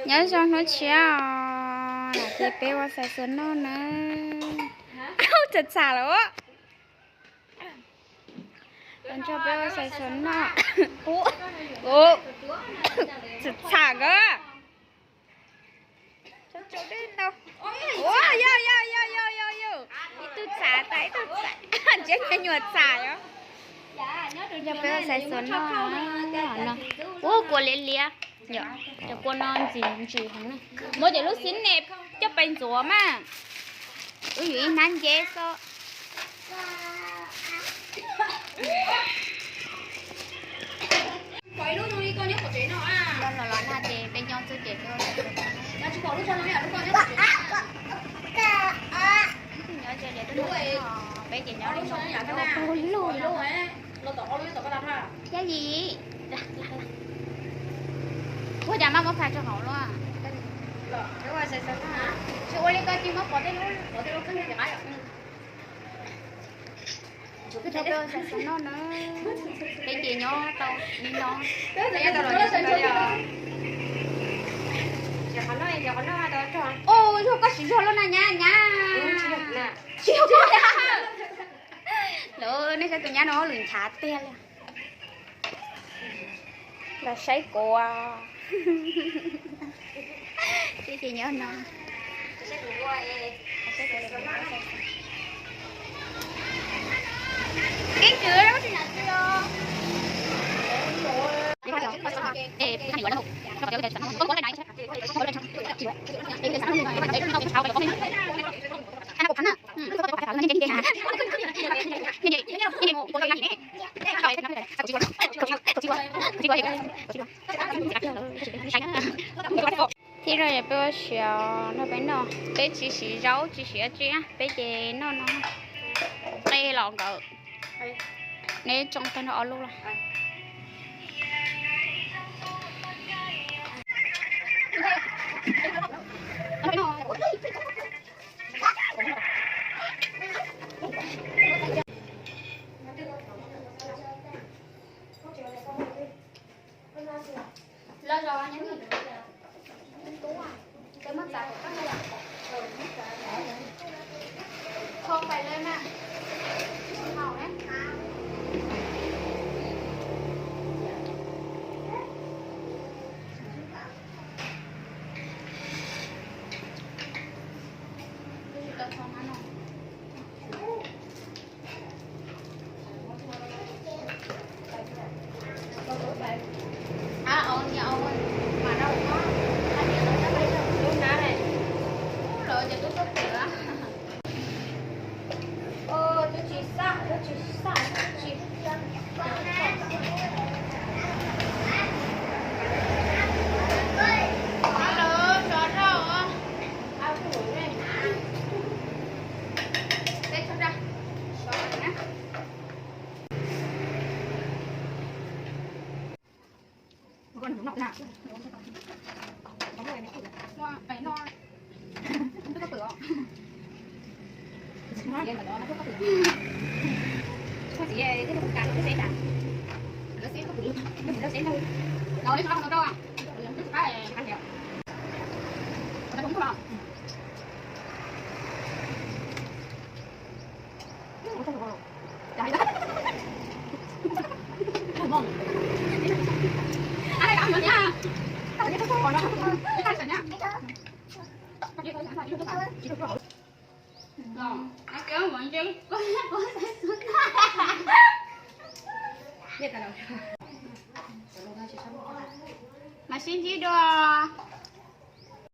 Nyob zoo hnub tshiab os, ces peb ua xav xav noj na. Txham txham lawm. Los nrog peb ua xav xav noj. Txham txham kawg. Ua, yog yog yog yog yog yog, ib tug txham tas ib tug txham, ntshe nyuam txham yog. Yog peb ua xav xav noj no. Ua kua liab liab, yog cov kua no ntsim ntsim heev. Muab cov lub xib nes coj pais ntxuav mas. Wb yuav ib hnab nceb xwb. Los los na ces peb nyob xwb ces nyob ces peb ces nyob li no. Yog li, ua cas maj muab pha rau hauv luaj? Tsis ua li ko ces muab pov tej lub, pov tej lub kheej. Noj na, peb ces nyob tau li no. Yog koj siv zog luaj na nyab nyab. Tsis yog koj. Lawv nej saib tus nyab no lwm nchav tiag li. Los saib kuv. Peb ces nyob no. Ib tug tsis nam tsi os. Thiab no yog peb ua siav no peb noj, peb tsis siv zaub tsis siv dab tsi, peb ces noj no. Qe los nkawd, neb tsoo tag nrho ob lub los. Mas sib ntsib dua.